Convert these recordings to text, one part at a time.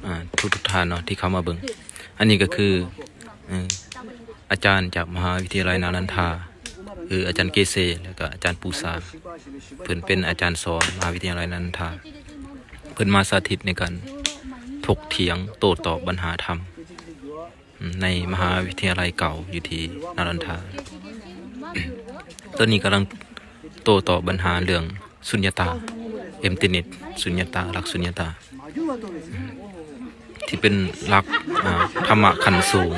ອ່າ ທຸກໆທ່ານເນາະ ທີ່ເຂົ້າມາເບິ່ງ. ອັນນີ້ກໍຄື ເອີ ອາຈານຈາກມະຫາວິທະຍາໄລນາລັນທາ ຄືອາຈານເກເຊ ແລ້ວກໍອາຈານປູຊາ. ເພິ່ນເປັນອາຈານສອນມະຫາວິທະຍາໄລນາລັນທາ. ເພິ່ນມາສາທິດໃນການຖົກຖຽງໂຕ້ຕອບບັນຫາທຳ ໃນມະຫາວິທະຍາໄລເກົ່າຢູ່ທີ່ນາລັນທາ. ຕອນນີ້ກຳລັງໂຕ້ຕອບບັນຫາເລື່ອງສຸນຍະຕາ ເອັມຕີເນັດ ສຸນຍະຕາ ຫຼັກສຸນຍະຕາ ທີ່ເປັນຫຼັກ ອ່າ ທຳມະຂັ້ນສູງ.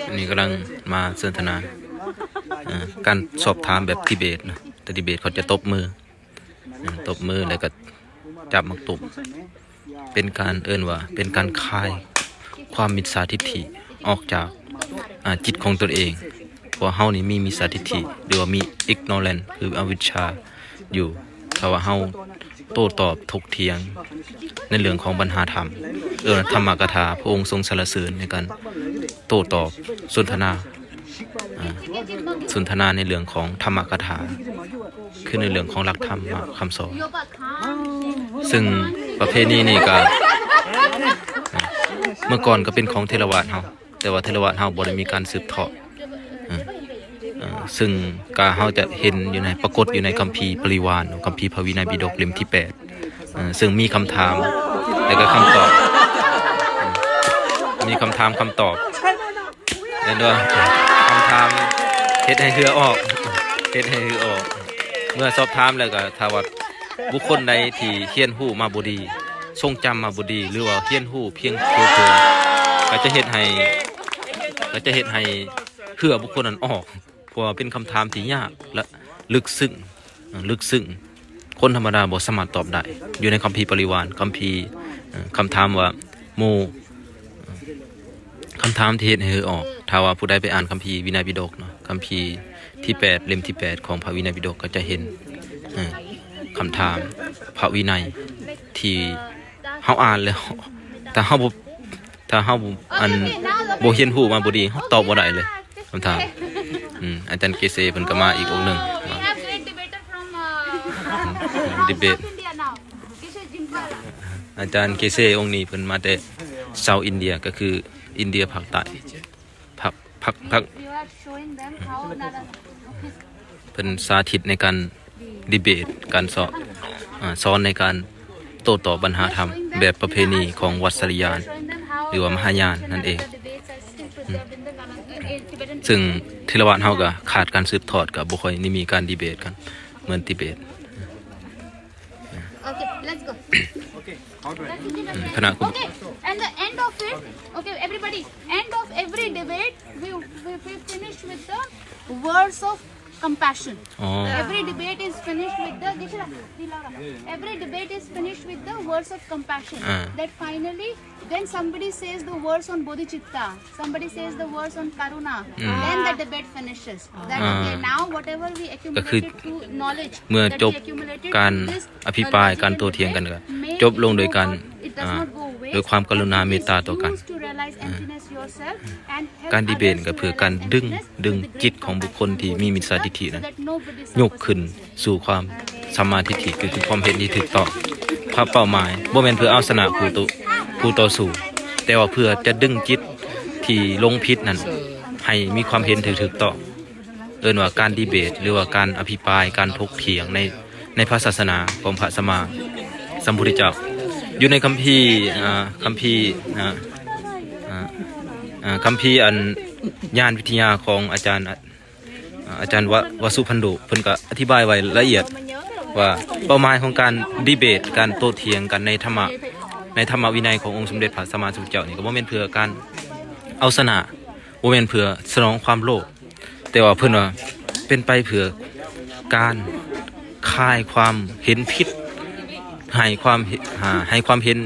ອັນນີ້ກຳລັງມາສົນທະນາ ເອີ ການສອບຖາມແບບດີເບດເນາະ. ແຕ່ດີເບດເຂົາຈະຕົບມື ຕົບມືແລ້ວກໍຈັບໝາກຕຸບ ເປັນການເອີ້ນວ່າເປັນການຄາຍຄວາມມິດສາທິດຖິອອກຈາກ ອາ ຈິດຂອງຕົນເອງ. ເພາະເຮົານີ້ມີມິດສາທິດຖິ ຫຼືວ່າມີ ignorance ຄືອະວິດຊາຢູ່. ຖ້າວ່າເຮົາໂຕ້ຕອບຖົກຖຽງໃນເລື່ອງຂອງບັນຫາທຳ ເອີ້ນທຳມະກະຖາ ພະອົງຊົງສັນລະເສີນໃນການໂຕ້ຕອບສົນທະນາ ອ່າ ສົນທະນາໃນເລື່ອງຂອງທຳມະກະຖາ ຄືໃນເລື່ອງຂອງຫຼັກທຳມະຄຳສອນ. ຊຶ່ງປະເພນີນີ້ກະ ເມື່ອກ່ອນກໍເປັນຂອງເຖລະວາດເຮົາ ແຕ່ວ່າເຖລະວາດເຮົາບໍ່ໄດ້ມີການສືບທອດ. ເອີ ເອີ ຊຶ່ງກະເຮົາຈະເຫັນຢູ່ໃນ ປາກົດຢູ່ໃນຄຳພີປະລິວານ ຄຳພີພະວິໄນປິດົກເຫຼັ້ມທີແປດ ເອີ ຊຶ່ງມີຄຳຖາມ ແລະກະຄຳຕອບ ມີຄຳຖາມຄຳຕອບ. ແມ່ນບໍ່? ຄຳຖາມເຮັດໃຫ້ເຫື່ອອອກ ເຮັດໃຫ້ເຫື່ອອອກ. ເມື່ອສອບຖາມແລ້ວກໍ ຖ້າວ່າບຸກຄົນໃດທີ່ຮຽນຮູ້ມາບໍ່ດີ, ຊົງຈຳມາບໍ່ດີ ຫຼືວ່າຮຽນຮູ້ພຽງເຜີໆ ກໍຈະເຮັດໃຫ້ ກໍຈະເຮັດໃຫ້ເຫື່ອບຸກຄົນນັ້ນອອກ. ເພາະວ່າເປັນຄຳຖາມທີ່ຍາກ ແລະ ເລິກເຊິ່ງ ເອີ ເລິກເຊິ່ງ ຄົນທຳມະດາບໍ່ສາມາດຕອບໄດ້. ຢູ່ໃນຄຳພີປະລິວານ ຄຳພີ ເອີ ຄຳຖາມວ່າໂມ ເອີ ຄຳຖາມທີ່ເຮັດໃຫ້ເຫື່ອອອກ. ຖ້າວ່າຜູ້ໃດໄປອ່ານຄຳພີວິໄນປິດົກເນາະ ຄຳພີທີແປດ ເຫຼັ້ມທີແປດຂອງພະວິໄນປິດົກ ກໍຈະເຫັນ ເອີ ຄຳຖາມພະວິໄນທີ່ເຮົາອ່ານແລ້ວ ຖ້າເຮົາບໍ່ ຖ້າເຮົາ ອັນ ບໍ່ຮຽນຮູ້ມາບໍ່ດີ ເຮົາຕອບບໍ່ໄດ້ເລີຍຄຳຖາມ. ອືມ ອາຈານເກເຊເພິ່ນກໍມາອີກອົງໜຶ່ງ ດີເບດ. ອາຈານເກເຊອົງນີ້ເພິ່ນມາແຕ່ເຊົາອິນເດຍ ກໍຄືອິນເດຍພາກໃຕ້ ພາກ ພາກ ພາກ ເພິ່ນສາທິດໃນການດີເບດ ການສອນ ອາ ສອນໃນການໂຕ້ຕອບບັນຫາທຳແບບປະເພນີຂອງວັດສະລິຍານ ຫຼືວ່າມະຫາຍານນັ້ນເອງ. ອືມ ຊຶ່ງເຖລະວາດເຮົາກໍຂາດການສືບທອດ ກໍບໍ່ຄ່ອຍໄດ້ມີການດີເບດກັນ ເໝືອນດີເບດ. Okay, let's go. ຄະນະ Okay, and the end of it, okay, everybody, end of every debate, we, we, we finish with the words of compassion. ອໍ Every debate is finished with the, every debate is finished with the words of compassion. ອາ That finally, when somebody says the words on bodhicitta, somebody says the words on karuna, ອືມ then the debate finishes. That, ອາ okay, now whatever we ກໍຄື accumulated through knowledge ເມື່ອ that ຈົບ we accumulated ການ through this ອະພິປາຍ culture ການໂຕ້ຖຽງກັນ ກໍ debate ຈົບລົງໂດຍການ may not go, it does ອາ not go waste. ໂດຍຄວາມກະລຸນາເມດຕາຕໍ່ກັນ. If you choose to realize ອາ emptiness yourself and help ການດີເບດ others ກໍເພື່ອການ to realize ດຶງ emptiness, ດຶງຈິດຂອງບຸກຄົນທີ່ມີມິດສາທິດຖິນັ້ນ so that nobody suffers. ຍົກຂຶ້ນ ສູ່ຄວາມສຳມາທິດຖິ ຄືຄວາມເຫັນທີ່ຖືກຕ້ອງ. ພາບເປົ້າໝາຍບໍ່ແມ່ນເພື່ອເອົາຊະນະຄູ່ໂຕ ຄູ່ຕໍ່ສູ້, ແຕ່ວ່າເພື່ອຈະດຶງຈິດທີ່ຫຼົງຜິດນັ້ນໃຫ້ມີຄວາມເຫັນທີ່ຖືກຕ້ອງ. ເອີ້ນວ່າການດີເບດ ຫຼືວ່າການອະພິປາຍ, ການຖົກຖຽງໃນ ໃນພະສາສະໜາຂອງພະສຳມາສຳພຸດທະເຈົ້າ. ຢູ່ໃນຄຳພີ ອ່າ ຄຳພີ ອ່າ ອ່າ ອ່າ ຄຳພີອັນຍານວິທະຍາຂອງອາຈານ ອາຈານວະ ວະສຸພັນດຸ ເພິ່ນກໍອະທິບາຍໄວ້ລະອຽດວ່າ ເປົ້າໝາຍຂອງການດີເບດ ການໂຕ້ຖຽງກັນໃນທຳມະ ໃນທຳມະວິໄນຂອງອົງສົມເດັດພະສຳມາສຳພຸດທະເຈົ້ານີ້ ກໍບໍ່ແມ່ນເພື່ອການເອົາຊະນະ, ບໍ່ແມ່ນເພື່ອສະໜອງຄວາມໂລບ, ແຕ່ວ່າເພິ່ນວ່າເປັນໄປເພື່ອການຄາຍຄວາມເຫັນຜິດ ໃຫ້ຄວາມ ໃຫ້ຄວາມເຫັນ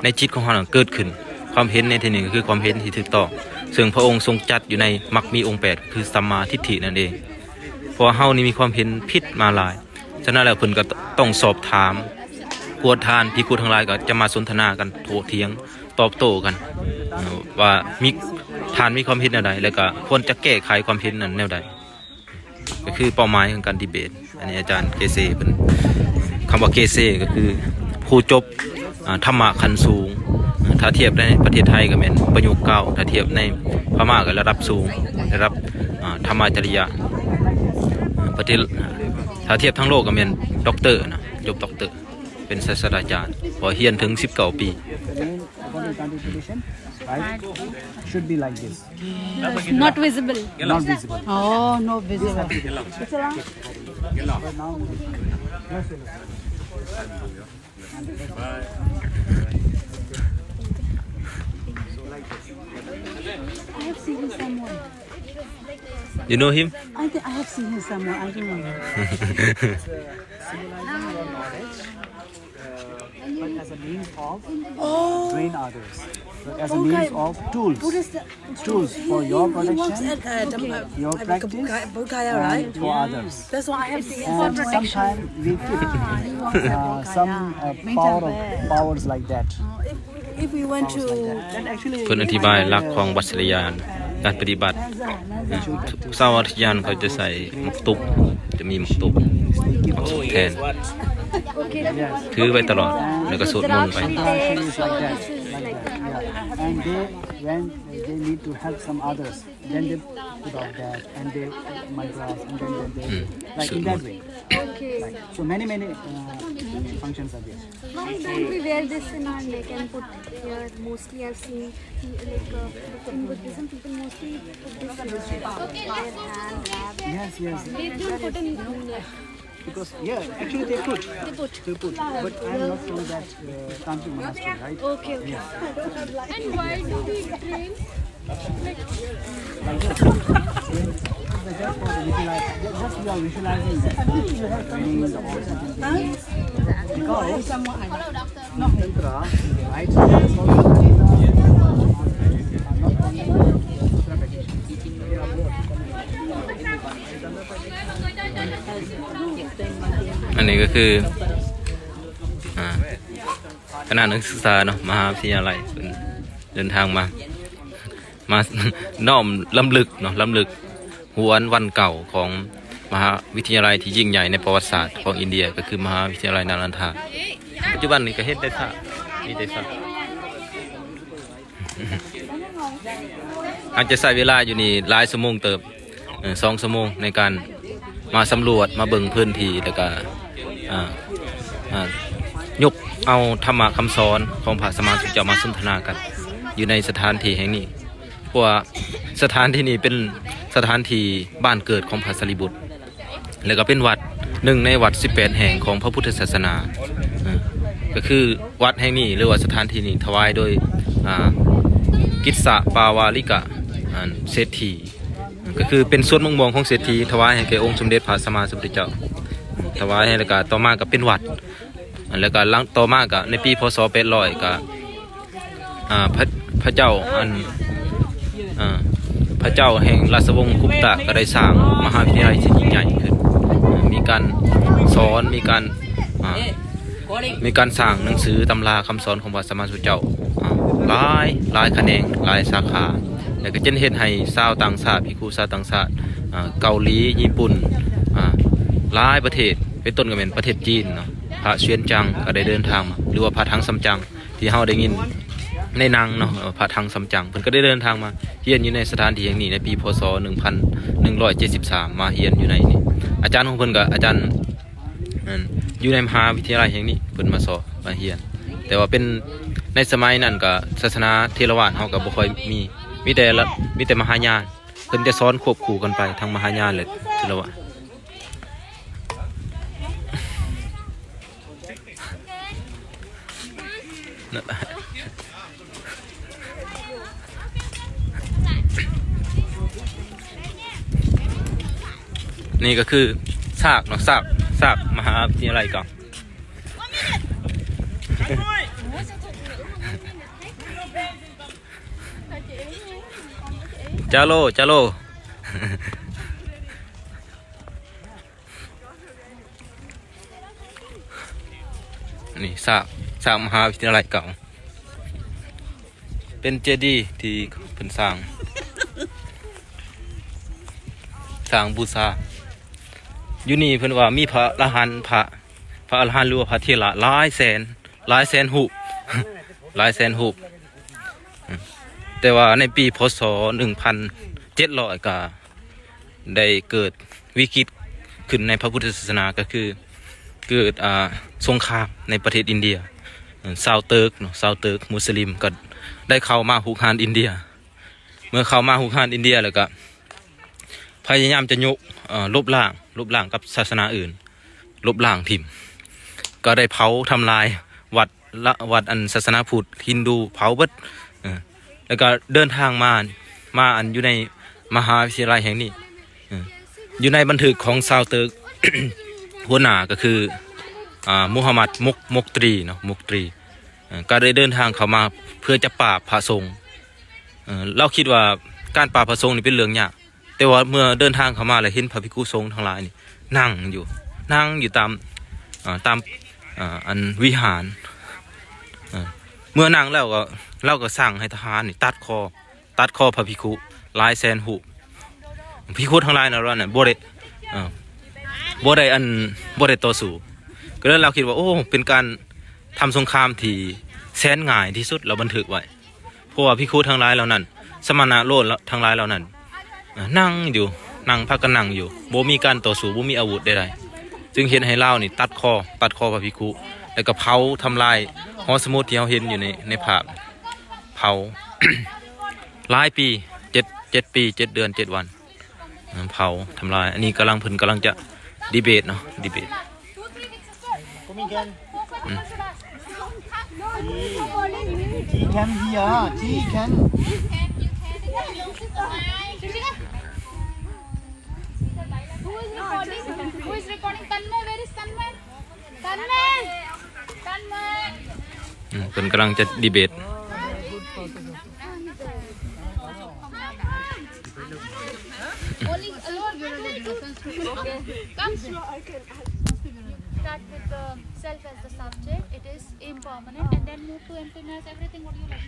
ໃນຈິດຂອງເຮົານັ້ນເກີດຂຶ້ນ. ຄວາມເຫັນໃນທີ່ນີ້ກໍຄືຄວາມເຫັນທີ່ຖືກຕ້ອງ, ເຊິ່ງພະອົງຊົງຈັດຢູ່ໃນມັກມີອົງແປດ ຄືສຳມາທິດຖິນັ້ນເອງ. ເພາະວ່າເຮົານີ້ມີຄວາມເຫັນຜິດມາຫຼາຍ, ສະນັ້ນແລ້ວເພິ່ນກໍຕ້ອງສອບຖາມ, ພວກທ່ານພິກຂຸທັງຫຼາຍກໍຈະມາສົນທະນາກັນ, ໂຕ້ຖຽງ, ຕອບໂຕ້ກັນ ວ່າມີ ທ່ານມີຄວາມເຫັນແນວໃດ ແລ້ວກໍຄວນຈະແກ້ໄຂຄວາມເຫັນນັ້ນແນວໃດ. ກໍຄືເປົ້າໝາຍຂອງການດີເບດ. ອັນນີ້ອາຈານເກເຊເພິ່ນ ຄຳວ່າເກເຊກໍຄືຜູ້ຈົບ ອ່າ ທຳມະຂັ້ນສູງ. ຖ້າທຽບໃນປະເທດໄທກໍແມ່ນປະໂຫຍກເກົ້າ, ຖ້າທຽບໃນພະມ້າກໍລະດັບສູງ, ລະດັບ ອ່າ ທຳມະຈະລິຍະ. ປະເທດ ຖ້າທຽບທັງໂລກກໍແມ່ນດັອກເຕີນະ, ຈົບດັອກເຕີ ເປັນສາດສະດາຈານ ເພາະຮຽນເຖິງສິບເກົ້າປີ. The name, according to the tradition, right, should be like this. Not visible. Not visible. Oh, no visible. This has to be visible. But now, I have seen someone. You know him? I think I have seen him somewhere. I don't know. Symbolizing your knowledge, uh, but as a means of, uh, doing others, but as a means of tools, tools for your protection, your practice, and for others. That's why I have seen him somewhere. And sometimes we keep, uh, some, uh, power of, powers like that. If we went to ເພິ່ນອະທິບາຍຫຼັກຂອງວັດສະລະຍານ ການປະຕິບັດ ຊາວວັດສະລະຍານເຂົາຈະໃສ່ໝາກຕຸບ, ຈະມີໝາກຕຸບ ໝາກຕຸບແທນ ຖືໄວ້ຕະຫຼອດ ແລ້ວກໍສວດມົນໄປ. Like that, like that, yeah. And they, when they need to help some others, then they put out that and they mantras and then, then they, like, in that way. Okay. Like, so many, many, uh, functions are there. Why don't we wear this in our neck and put here? Mostly I've seen, like, uh, in Buddhism, people mostly put this in their hand, wrap. Yes, yes. They don't put in neck. Because, yeah, actually they put. They put. They put. But I'm not from that, uh, Tantric monastery, right? Okay, okay. Yeah. And why do we train? Like this. Just for the visualize-, just we are visualizing that. You have some because tantra, right? Are not only sutra practice. They are both. ອັນນີ້ກໍຄື ອ່າ ຄະນະນັກສຶກສາເນາະ ມະຫາວິທະຍາໄລ ເພິ່ນເດີນທາງມາ ມານ້ອມລຳລຶກເນາະ ລຳລຶກຫວນວັນເກົ່າຂອງມະຫາວິທະຍາໄລທີ່ຍິ່ງໃຫຍ່ໃນປະຫວັດສາດຂອງອິນເດຍ ກໍຄືມະຫາວິທະຍາໄລນາລັນທາ. ປັດຈຸບັນນີ້ກໍເຫັນແຕ່ຊາກ ມີແຕ່ຊາກ ອາດຈະໃຊ້ເວລາຢູ່ນີ້ຫຼາຍຊົ່ວໂມງເຕີບ ເອີ ສອງຊົ່ວໂມງໃນການມາສຳຫຼວດ ມາເບິ່ງພື້ນທີ່ ແລ້ວກະ ອ່າ ອ່າ ຍົກເອົາທຳມະຄຳສອນຂອງພະສຳມາສຳພຸດທະເຈົ້າມາສົນທະນາກັນຢູ່ໃນສະຖານທີ່ແຫ່ງນີ້. ເພາະວ່າສະຖານທີ່ນີ້ເປັນສະຖານທີ່ບ້ານເກີດຂອງພະສາລີບຸດ ແລ້ວກໍເປັນວັດໜຶ່ງໃນວັດສິບແປດແຫ່ງຂອງພະພຸດທະສາສະໜາ. ເອີ ກໍຄືວັດແຫ່ງນີ້ ຫຼືວ່າສະຖານທີ່ນີ້ຖວາຍໂດຍ ອ່າ ກິດສະປາວາລິກະ ອັນ ເສດຖີ ກໍຄືເປັນສວນໝາກມ່ວງຂອງເສດຖີ ຖວາຍໃຫ້ແກ່ອົງສົມເດັດພະສຳມາສຳພຸດທະເຈົ້າ ຖວາຍໃຫ້ ແລ້ວກໍຕໍ່ມາກໍເປັນວັດ ແລ້ວກໍຫຼັງ ຕໍ່ມາກໍໃນປີ ພ.ສ. ແປດຮ້ອຍ ກໍ ອ່າ ພະ ພະເຈົ້າ ອັນ ອ່າ ພະເຈົ້າແຫ່ງລາຊະວົງຄຸບຕະກໍໄດ້ສ້າງມະຫາວິທະຍາໄລທີ່ຍິ່ງໃຫຍ່ຂຶ້ນ ມີການສອນ ມີການ ອ່າ ມີການສ້າງໜັງສືຕຳລາຄຳສອນຂອງພະສຳມາສຳພຸດທະເຈົ້າ ອ່າ ຫຼາຍ ຫຼາຍຂະແໜງ ຫຼາຍສາຂາ ແລ້ວກໍຈຶ່ງເຮັດໃຫ້ຊາວຕ່າງຊາດ ພິກຂຸຊາວຕ່າງຊາດ ອ່າ ເກົາຫຼີ ຍີ່ປຸ່ນ ອ່າ ຫຼາຍປະເທດ ເປັນຕົ້ນກໍແມ່ນປະເທດຈີນເນາະ ພະຊວຽນຈັງກໍໄດ້ເດີນທາງມາ ຫຼືວ່າພະຖັງສຳຈັງ ທີ່ເຮົາໄດ້ຍິນໃນໜັງເນາະ ເອີ ພະຖັງສຳຈັງ ເພິ່ນກໍໄດ້ເດີນທາງມາຮຽນຢູ່ໃນສະຖານທີ່ແຫ່ງນີ້ໃນປີ ພ.ສ. ໜຶ່ງພັນໜຶ່ງຮ້ອຍເຈັດສິບສາມ ມາຮຽນຢູ່ໃນນີ້. ອາຈານຂອງເພິ່ນກໍອາຈານ ອັນ ຢູ່ໃນມະຫາວິທະຍາໄລແຫ່ງນີ້ ເພິ່ນມາສອນ ມາຮຽນ ແຕ່ວ່າເປັນ ໃນສະໄໝນັ້ນກໍສາສະໜາເຖລະວາດເຮົາກໍບໍ່ຄ່ອຍມີ ມີແຕ່ລະ ມີແຕ່ມະຫາຍານ ເພິ່ນຈະສອນຄວບຄູ່ກັນໄປ ທັງມະຫາຍານ ແລະ ເຖລະວາດ. ນີ້ກໍຄືຊາກເນາະ ຊາກ ຊາກມະຫາວິທະຍາໄລເກົ່າ. ຈາໂລ ຈາໂລ. ນີ້ຊາກ ຊາກມະຫາວິທະຍາໄລເກົ່າ ເປັນເຈດີທີ່ເພິ່ນສ້າງ ສ້າງບູຊາ. ຢູ່ນີ້ເພິ່ນວ່າມີພະອະລະຫັນ ພະ ພະອະລະຫັນ ຫຼືວ່າພະເຖລະຫຼາຍແສນ ຫຼາຍແສນຮູບ ຫຼາຍແສນຮູບ. ແຕ່ວ່າໃນປີ ພ.ສ. ໜຶ່ງພັນເຈັດຮ້ອຍ ກໍໄດ້ເກີດວິກິດຂຶ້ນໃນພະພຸດທະສາສະໜາ ກໍຄືເກີດ ອ່າ ສົງຄາມໃນປະເທດອິນເດຍ. ຊາວເຕີກເນາະ ຊາວເຕີກມຸສລິມກໍໄດ້ເຂົ້າມາຮຸກຮານອິນເດຍ. ເມື່ອເຂົ້າມາຮຸກຮານອິນເດຍແລ້ວກໍພະຍາຍາມຈະຍົກ ເອີ ລົບລ້າງ ລົບລ້າງກັບສາສະໜາອື່ນ ລົບລ້າງຖິ້ມ ກໍໄດ້ເຜົາທຳລາຍວັດລະ ວັດອັນສາສະໜາພຸດ ຮິນດູ ເຜົາເບິດ. ເອີ ແລ້ວກໍເດີນທາງມາ ມາອັນຢູ່ໃນມະຫາວິທະຍາໄລແຫ່ງນີ້. ເອີ ຢູ່ໃນບັນທຶກຂອງຊາວເຕີກ ຫົວໜ້າກໍຄື ອ່າ ມຸຮຳມັດ ມຸກ ມຸກຕຣີເນາະ ມຸກຕຣີ ເອີ ກໍໄດ້ເດີນທາງເຂົ້າມາເພື່ອຈະປາບພະສົງ. ເອີ ລາວຄິດວ່າການປາບພະສົງນີ້ເປັນເລື່ອງຍາກ ແຕ່ວ່າເມື່ອເດີນທາງເຂົ້າມາແລ້ວເຫັນພະພິກຂຸສົງທັງຫຼາຍນີ້ນັ່ງຢູ່ ນັ່ງຢູ່ຕາມ ເອີ ຕາມ ເອີ ອັນວິຫານ. ເອີ ເມື່ອນັ່ງແລ້ວກໍ ລາວກໍສັ່ງໃຫ້ທະຫານນີ້ຕັດຄໍ ຕັດຄໍພະພິກຂຸຫຼາຍແສນຮູບ. ພິກຂຸທັງຫຼາຍເນາະ ລາວນັ້ນບໍ່ໄດ້ ເອີ ບໍ່ໄດ້ອັນ ບໍ່ໄດ້ຕໍ່ສູ້. ກໍເລີຍລາວຄິດວ່າ ໂອ້ ເປັນການທຳສົງຄາມທີ່ແສນງ່າຍທີ່ສຸດ ລາວບັນທຶກໄວ້. ເພາະວ່າພິກຂຸທັງຫຼາຍເຫຼົ່ານັ້ນ ສະມະນະໂລດທັງຫຼາຍເຫຼົ່ານັ້ນ ນັ່ງຢູ່ ນັ່ງ ພາກັນນັ່ງຢູ່ ບໍ່ມີການຕໍ່ສູ້ ບໍ່ມີອາວຸດໃດໆ ຈຶ່ງເຮັດໃຫ້ລາວນີ້ຕັດຄໍ ຕັດຄໍພະພິກຂຸ ແລ້ວກໍເຜົາທຳລາຍຫໍສະໝຸດທີ່ເຮົາເຫັນຢູ່ໃນ ໃນພາບ ເຜົາ ຫຼາຍປີ ເຈັດ ເຈັດປີ ເຈັດເດືອນ ເຈັດວັນ ເຜົາທຳລາຍ. ອັນນີ້ກຳລັງ ເພິ່ນກຳລັງຈະດີເບດເນາະ ດີເບດ. Come again. Tea can here, tea can. Who is recording? Who is recording? Tanmay, where is Tanmay? Tanmay! Tanmay! ອືມ ເພິ່ນກຳລັງຈະດີເບດ. Only alone. Okay. Come. Start with the self as the subject. It is impermanent, and then move to emptiness. Everything what you like.